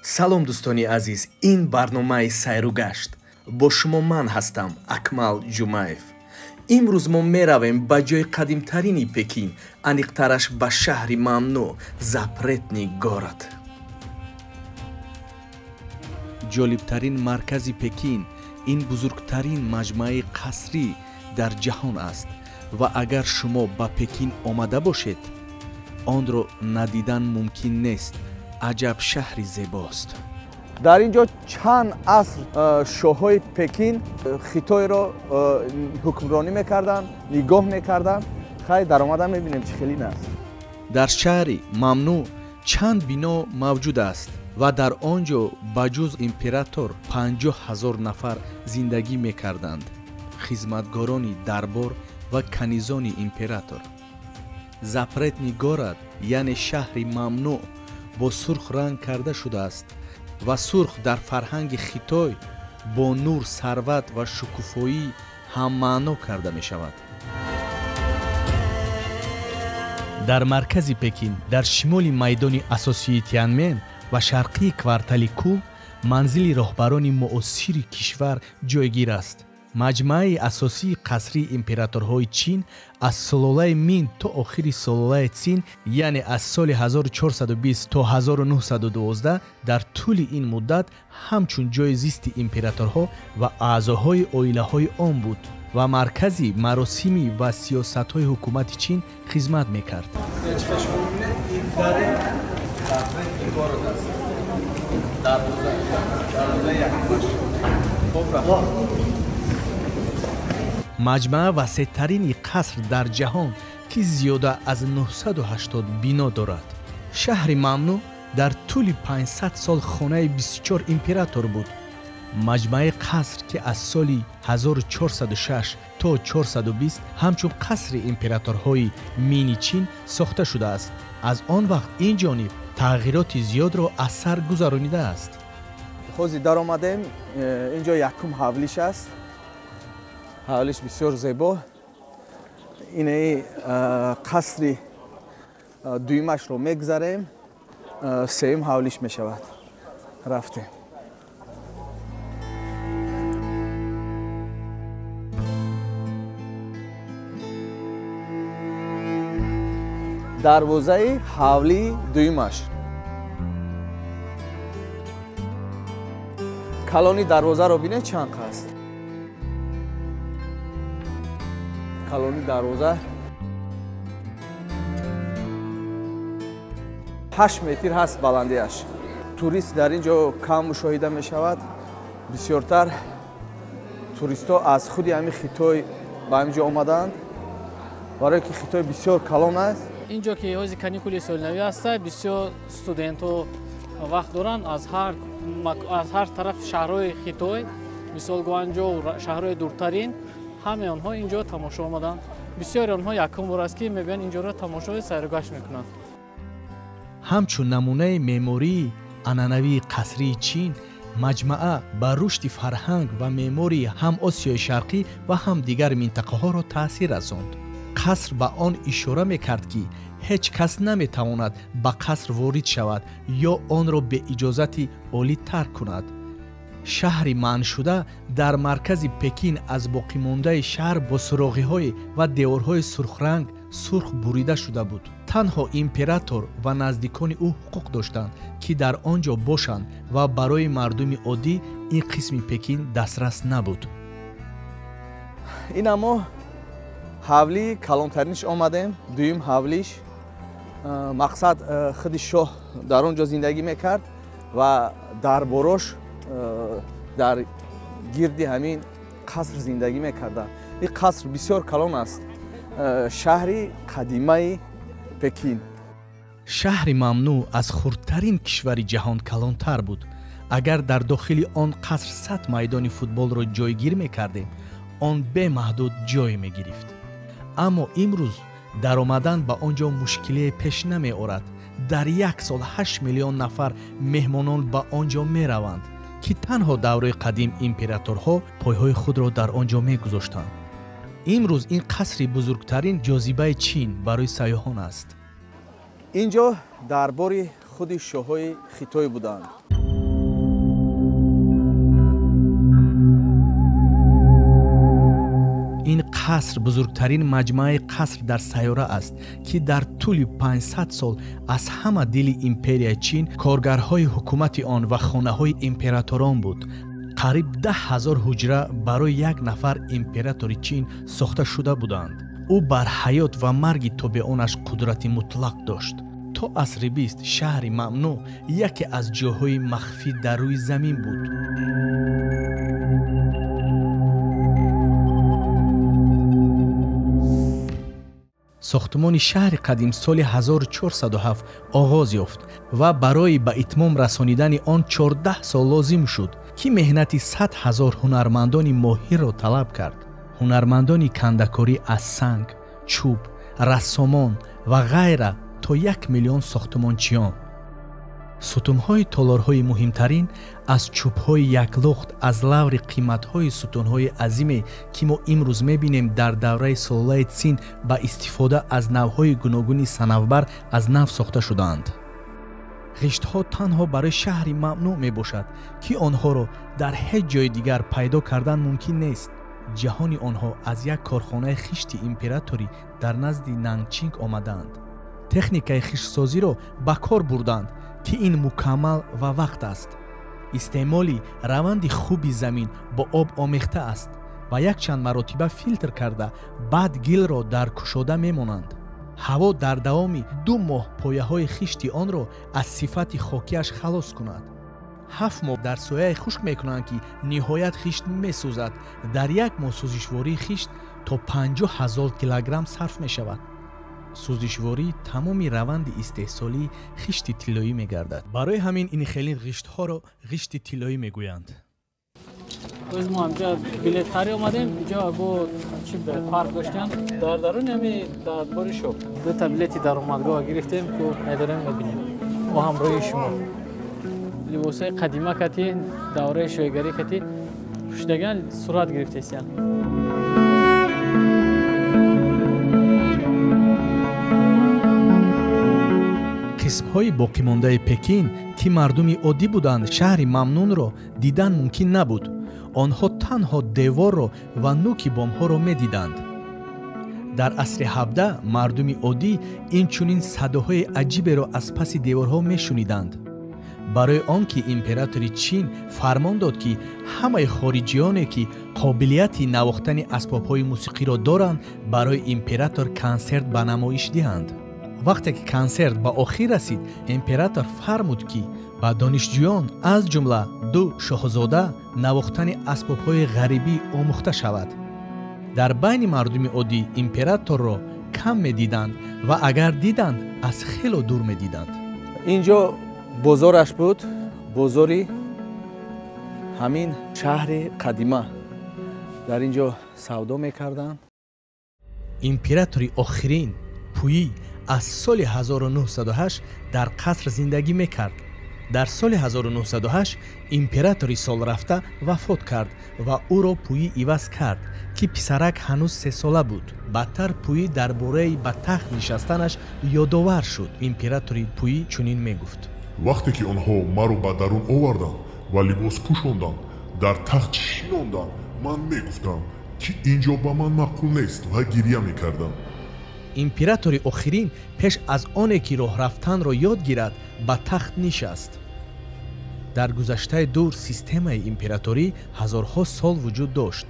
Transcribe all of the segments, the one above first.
Салом, дӯстони азиз, ин барномаи сайру гашт. Бо шумо ман ҳастам, Акмал Ҷумаев. Имрӯз мо меравем ба ҷои қадимтарини Пекин, аниқтараш ба шаҳри мамнӯъ, Запретный город. Ҷолибтарин маркази Пекин ин бузургтарин маҷмӯаи қасрӣ дар ҷаҳон аст ва агар шумо ба Пекин омада бошед, онро надидан мумкин нест. Аҷаб шаҳри зебост. Дар ин ҷо чанд аср шоҳҳои Пекин Хитойро ҳукмронӣ мекарданд, нигоҳ мекарданд. Хай, даромада мебинем, чӣ хелин аст. Дар шаҳри мамнӯъ чанд бино мавҷуд аст ва дар он ҷо ба ҷуз император 50 000 нафар зиндагӣ мекарданд, хизматгорони дарбор ва канизони император. Запретный город, яъне шаҳри мамнӯъ, бо сурх ранг карда шудааст ва сурх дар фарҳанги Хитой бо нур, сарват ва шукуфоӣ ҳаммаъно карда мешавад. Дар маркази Пекин, дар шимоли майдони асосии Тианмен ва шарқии квартали Кул, манзили роҳбарони муосири кишвар ҷойгир аст. Маҷмӯаи асосии қасрии императорҳои Чин аз сулолаи Мин то охири сулолаи Цин, яъне аз соли 1420 то 1912, дар тӯли ин муддат ҳамчун ҷои зисти императорҳо ва аъзоҳои оилаҳои он буд ва маркази маросимӣ ва сиёсатҳои ҳукумати Чин хизмат мекард. Ин даре Запретный город аст, дарвоза якумаш. Хоб, рафт. Маҷмаа васеътарини қаср дар ҷаҳон, ки зиёда аз 980 бино дорад. Шаҳри мамнӯъ дар тӯли 500 сол хонаи 24 император буд. Маҷмӯаи қаср, ки аз соли 1406 то 420 ҳамчун қасри императорҳои Мини Чин сохта шудааст, аз он вақт ин ҷониб тағйироти зиёдро аз сар гузаронидааст. Ҳозир даромадем, ин ҷо якум ҳавлиш аст. Ҳавлиш бисёр зебо. Инаи қасри дуюмашро мегузарем, сеюм ҳавлиш мешавад. Рафтем. Дарвозаи ҳавлии дуюмаш. Калони дарвозаро бинед, чанд аст. Калони дарвоза 8 метр ҳаст баландиаш. Турист дар ин ҷо кам мушоҳида мешавад. Бисёртар туристҳо аз худи ҳамин Хитой ба ҳамин ҷо омадаанд, барое ки Хитой бисёр калон аст. Ин ҷо ки ҳози каникули солинавӣ аста, бисёр студентҳо вақт доранд, аз ҳар тарафи шаҳрҳои Хитой, мисол Гуанҷоу, шаҳрҳои дуртарин, ҳамаи онҳо ин ҷо тамошо омаданд. Бисёри онҳо якум бор аст, ки мебиёнд ин ҷоро тамошои сайругашт мекунанд. Ҳамчун намунаи меъмории анъанавии қасрии Чин, маҷмаа ба рушди фарҳанг ва меъмории ҳам Осиёи Шарқӣ ва ҳам дигар минтақаҳоро таъсир расонд. Қаср ба он ишора мекард, ки ҳеҷ кас наметавонад ба қаср ворид шавад ё онро беиҷозати олӣ тарк кунад. Шаҳри манъшуда дар маркази Пекин аз боқимондаи шаҳр бо суроғиҳое ва деворҳои сурхранг сурх бурида шуда буд. Танҳо император ва наздикони ӯ ҳуқуқ доштанд, ки дар он ҷо бошанд, ва барои мардуми оддӣ ин қисми Пекин дастрас набуд. Ина мо ҳавлии калонтаринш омадем, дуюм ҳавлиш. Мақсад, худи шоҳ дар он ҷо зиндагӣ мекард ва дарборош дар гирди ҳамин қаср зиндагӣ мекарданд. Ин қаср бисёр калон аст. Шаҳри қадимаи Пекин. Шаҳри мамнӯъ аз хурдтарин кишвари ҷаҳон калонтар буд. Агар дар дохили он қаср 100 майдони футболро ҷойгир мекардем, он бемаҳдуд ҷой мегирифт. Аммо имрӯз даромадан ба он ҷо мушкилие пеш намеорад. Дар як сол 8 миллион нафар меҳмонон ба он ҷо мераванд, ки танҳо давраи қадим императорҳо пойҳои худро дар он ҷо мегузоштанд. Имрӯз ин қасри бузургтарин ҷозибаи Чин барои сайёҳон аст. Ин ҷо дарбори худи шоҳҳои Хитой буданд. Қаср бузургтарин маҷмӯаи қаср дар сайёра аст, ки дар тӯли 500 сол аз ҳама дили империяи Чин, коргарҳои ҳукумати он ва хонаҳои императорон буд. Қариб 10 000 ҳуҷра барои як нафар императори Чин сохта шуда буданд. Ӯ бар ҳаёт ва марги тобеонаш қудрати мутлақ дошт. То асри 20 шаҳри мамнӯъ яке аз ҷойҳои махфӣ дар рӯи замин буд. Сохтмони шаҳри қадим соли 1407 оғоз ёфт ва барои ба итмом расонидани он 14 сол лозим шуд, ки меҳнати 100 000 ҳунармандони моҳирро талаб кард. Ҳунармандони кандакорӣ аз санг, чӯб, рассомон ва ғайра то 1 миллион сохтмончиён. Сутунҳои толорҳои муҳимтарин аз чӯбҳои яклухт аз лаври қиматҳои сутунҳои азиме, ки мо имрӯз мебинем, дар давраи сулолаи Цин ба истифода аз навъҳои гуногуни санавбар аз нав сохта шудаанд. Ғиштҳо танҳо барои шаҳри мамнӯъ мебошад, ки онҳоро дар ҳеҷ ҷои дигар пайдо кардан мумкин нест. Ҷаҳони онҳо аз як корхонаи хишти императорӣ дар назди Нанчинг омадаанд. Техникаи хиштсозиро ба кор бурданд, ки ин мукаммал ва вақт аст. Истеъмоли раванди хуби замин бо об омехта аст ва якчанд маротиба филтр карда, баъд гилро дар кушода мемонанд. Ҳаво дар давоми 2 моҳ пояҳои хишти онро аз сифати хокиаш халос кунад. 7 моҳ дар сояи хушк мекунанд, ки ниҳоят хишт месӯзад. Дар як моҳ сӯзишвории хишт то 50 000 килограмм сарф мешавад. Сӯзишворӣ тамоми раванди истеҳсолии хишти тиллоӣ мегардад. Барои ҳамин ин хеле ғиштҳоро ғишти тиллоӣ мегӯянд. Оз мо ҳамҷа билетхарӣ омадем, инҷо бо чи парк доштан. Дар даруни ҳами дарбори шоҳ дута билети даромадгоҳ гирифтем, ку медорем мебинем. Мо ҳамроҳи шумо. Либосҳои қадима кати, давраи шоҳигарӣ кати пӯшидаган сурат гирифтесиян. Қисмҳои боқимондаи Пекин, ки мардуми оддӣ буданд, шаҳри мамнунро дидан мумкин набуд. Онҳо танҳо деворро ва нуки бомҳоро медиданд. Дар асри 17 мардуми оддӣ инчунин садоҳои аҷиберо аз паси деворҳо мешуниданд. Барои он ки императори Чин фармон дод, ки ҳамаи хориҷиёне, ки қобилияти навохтани асбобҳои мусиқиро доранд, барои император консерт ба намоиш диҳанд. Вақте ки консерт ба охир расид, император фармуд, ки ба донишҷӯён, аз ҷумла 2 шоҳзода, навохтани асбобҳои ғарибӣ омӯхта шавад. Дар байни мардуми оддӣ императорро кам медиданд ва агар диданд, аз хело дур медиданд. Инҷо бозораш буд, бозори ҳамин шаҳри қадима. Дар инҷо савдо мекарданд. Императори охирин Пуи аз соли 1908 дар қаср зиндагӣ мекард. Дар соли 1908 императори солрафта вафот кард ва ӯро Пуи иваз кард, ки писарак ҳанӯз 3сола буд. Баъдтар Пуи дар бораи ба тахт нишастанаш ёдовар шуд. Императори Пуи чунин мегуфт: вақте ки онҳо маро ба дарун оварданд ва либос пӯшонданд, дар тахт шинонданд, ман мегуфтам, ки ин ҷо ба ман маъқул нест ва гиря мекардам. Императори охирин пеш аз оне ки роҳ рафтанро ёд гирад, ба тахт нишаст. Дар гузаштаи дур системаи императорӣ ҳазорҳо сол вуҷуд дошт,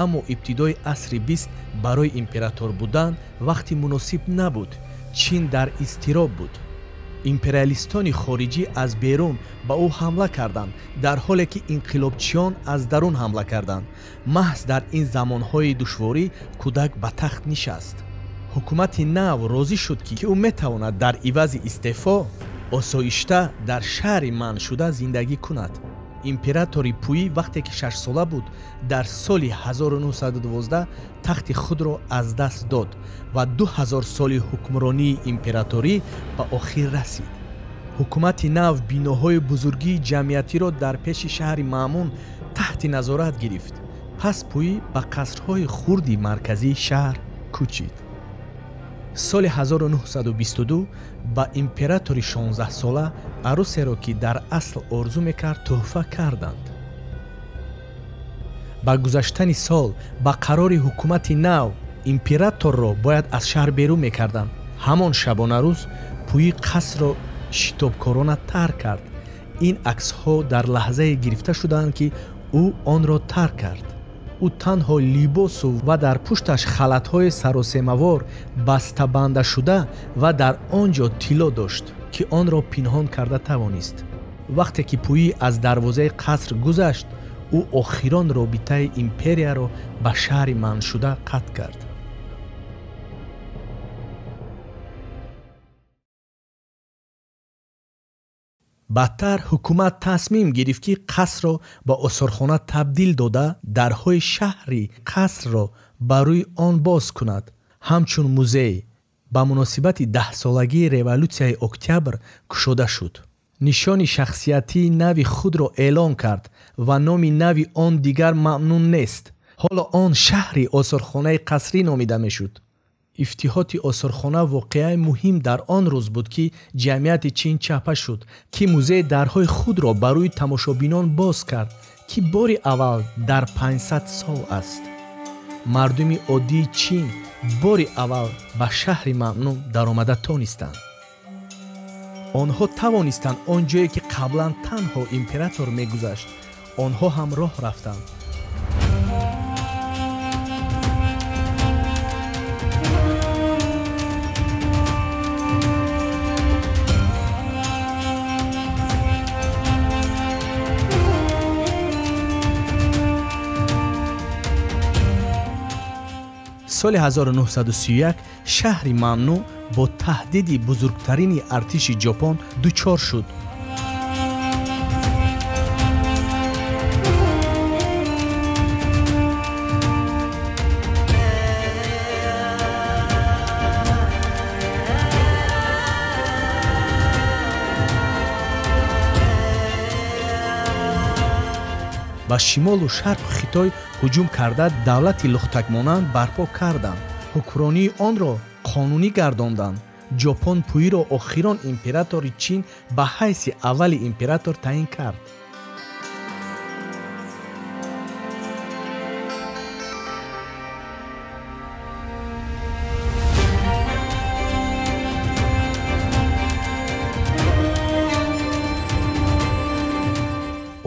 аммо ибтидои асри 20 барои император будан вақти муносиб набуд. Чин дар изтироб буд. Империалистони хориҷӣ аз берун ба ӯ ҳамла карданд, дар ҳоле ки инқилобчиён аз дарун ҳамла карданд. Маҳз дар ин замонҳои душворӣ кӯдак ба тахт нишаст. Ҳукумати нав розӣ шуд, ки ӯ метавонад дар ивази истеъфо осоишта дар шаҳри манъшуда зиндагӣ кунад. Императори Пуи вақте ки 6сола буд, дар соли 1912 тахти худро аз даст дод ва 2000 соли ҳукмронии императорӣ ба охир расид. Ҳукумати нав биноҳои бузургии ҷамъиятиро дар пеши шаҳри Маъмун таҳти назорат гирифт. Пас Пуи ба қасрҳои хурди марказии шаҳр кӯчид. Соли 1922 ба императори 16сола арӯсеро, ки дар асл орзу мекард, тӯҳфа карданд. Ба гузаштани сол ба қарори ҳукумати нав императорро бояд аз шаҳр берун мекарданд. Ҳамон шабонарӯз Пӯи қасрро шитобкорона тарк кард. Ин аксҳо дар лаҳзае гирифта шудаанд, ки ӯ онро тарк кард. Ӯ танҳо либосу ва дар пушташ халатҳои саросемавор бастабандашуда ва дар он ҷо тилло дошт, ки онро пинҳон карда тавонист. Вақте ки Пӯи аз дарвозаи қаср гузашт, ӯ охирон робитаи империяро ба шаҳри манъшуда қатъ кард. Баъдтар ҳукумат тасмим гирифт, ки қасрро ба осорхона табдил дода, дарҳои шаҳри қасрро ба рӯи он боз кунад, ҳамчун музей. Ба муносибати 10-солагии революсияи октябр кушода шуд. Нишони шахсиятии нави худро эълон кард ва номи нави он дигар мамнӯъ нест. Ҳоло он шаҳри осорхонаи қасрӣ номида мешуд. Ифтиҳоти осорхона воқеаи муҳим дар он рӯз буд, ки ҷамъияти Чин чапа шуд, ки музей дарҳои худро ба рӯи тамошобинон боз кард, ки бори аввал дар 500 сол аст. Мардуми оддии Чин бори аввал ба шаҳри мамнӯъ даромада тонистанд. Онҳо тавонистанд он ҷое, ки қаблан танҳо император мегузашт, онҳо ҳам роҳ рафтанд. Соли 1931 шаҳри мамнӯъ бо таҳдиди бузургтарини артиши Ҷопон дучор шуд. Ба шимолу шарқу Хитой ҳуҷум карда, давлати лухтакмонанд барпо карданд. Ҳукмронии онро қонунӣ гардонданд. Ҷопон Пӯиро охирон императори Чин ба ҳайси аввали император таъин кард.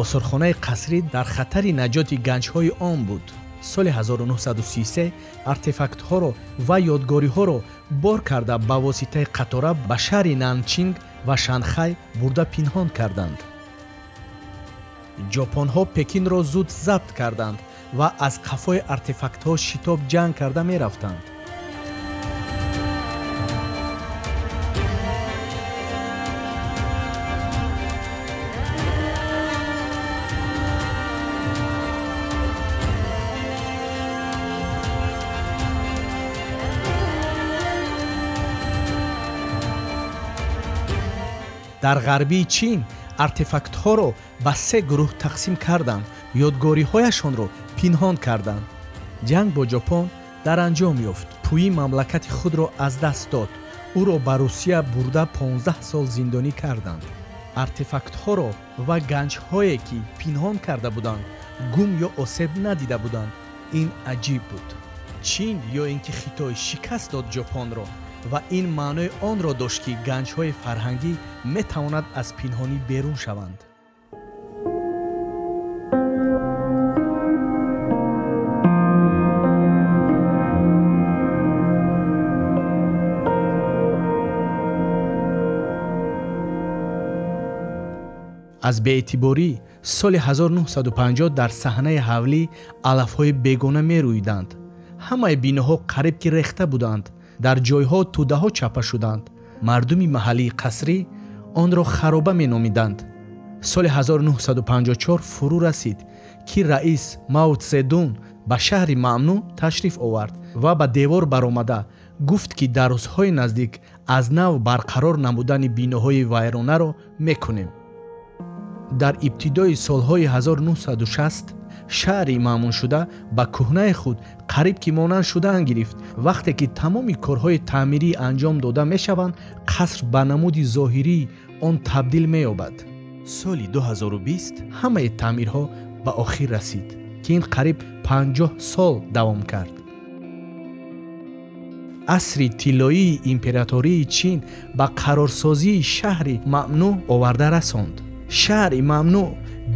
Осорхонаи қасрӣ дар хатари наҷоти ганҷҳои он буд. Соли 1933 артефактҳоро ва ёдгориҳоро бор карда ба воситаи қатора ба шаҳри Нанчинг ва Шанхай бурда пинҳон карданд. Ҷопонҳо Пекинро зуд забт карданд ва аз қафои артефактҳо шитоб ҷанг карда мерафтанд. Дар ғарбии Чин артефактҳоро ба се гурӯҳ тақсим карданд, ёдгориҳояшонро пинҳон карданд. Ҷанг бо Ҷопон дар анҷом ёфт. Пӯи мамлакати худро аз даст дод. Ӯро ба Русия бурда 15 сол зиндонӣ карданд. Артефактҳоро ва ганҷҳое, ки пинҳон карда буданд, гум ё осеб надида буданд. Ин аҷиб буд. Чин ё ин ки Хитой шикаст дод Ҷопонро ва ин маънои онро дошт, ки ганҷҳои фарҳангӣ метавонад аз пинҳонӣ берун шаванд. Аз беэътиборӣ соли 1950 дар саҳнаи ҳавлӣ алафҳои бегона мерӯиданд. Ҳамаи биноҳо қариб ки рехта буданд. Дар ҷойҳо тӯдаҳо чапа шуданд. Мардуми маҳаллии қасрӣ онро хароба меномиданд. Соли 1954 фурӯ расид, ки раис Мао Цзэдун ба шаҳри мамнӯъ ташриф овард ва ба девор баромада гуфт, ки дар рӯзҳои наздик аз нав барқарор намудани биноҳои вайронаро мекунем. Дар ибтидои солҳои 1960 шаҳри маъмуншуда ба кӯҳнаи худ қариб ки монанд шудан гирифт. Вақте ки тамоми корҳои таъмирӣ анҷом дода мешаванд, қаср ба намуди зоҳирии он табдил меёбад. Соли 2020 ҳамаи таъмирҳо ба охир расид, ки ин қариб 50 сол давом кард. Асри тиллоии императории Чин ба қарорсозии шаҳри мамнӯъ оварда расонд. Шаҳри мамнӯъ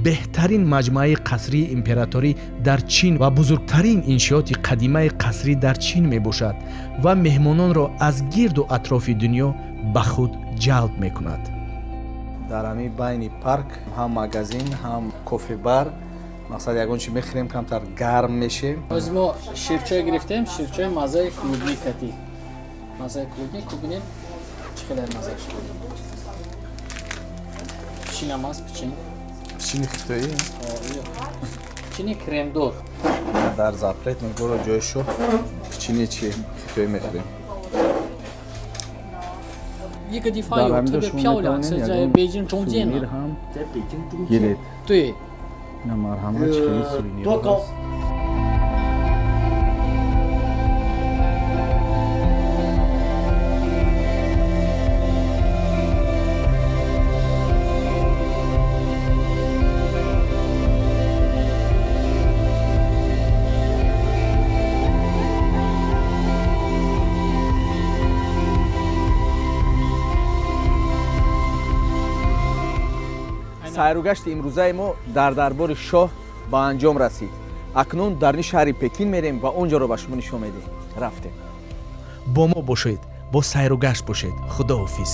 беҳтарин маҷмӯаи қасрии императорӣ дар Чин ва бузургтарин иншиоти қадимаи қасрӣ дар Чин мебошад ва меҳмононро аз гирду атрофи дунё ба худ ҷалб мекунад. Дар ҳамин байни парк ҳам магазин, ҳам кофебар, мақсад ягон чи мехӯрем, камтар гарм мешем. Ҳозир мо ширчой гирифтем, ширчой маззаи клубникати. Маззаи клубник, бубинем чӣ қадар маззаш. Печинам аст, печин. Печини хитоӣ? Печини кремдор. Дар запретный город ҷои шо печини чи хитоӣ мехӯрем. 一个地方有特别漂亮，是在北京中间呢。在北京中间。对。多高？ Сайругашти имрӯзаи мо дар дарбори шоҳ ба анҷом расид. Акнун дар шаҳри Пекин мерем ва он ҷоро ба шумо нишон медиҳем. Рафтем. Бо мо бошед, бо сайругашт бошед. Худоҳофиз.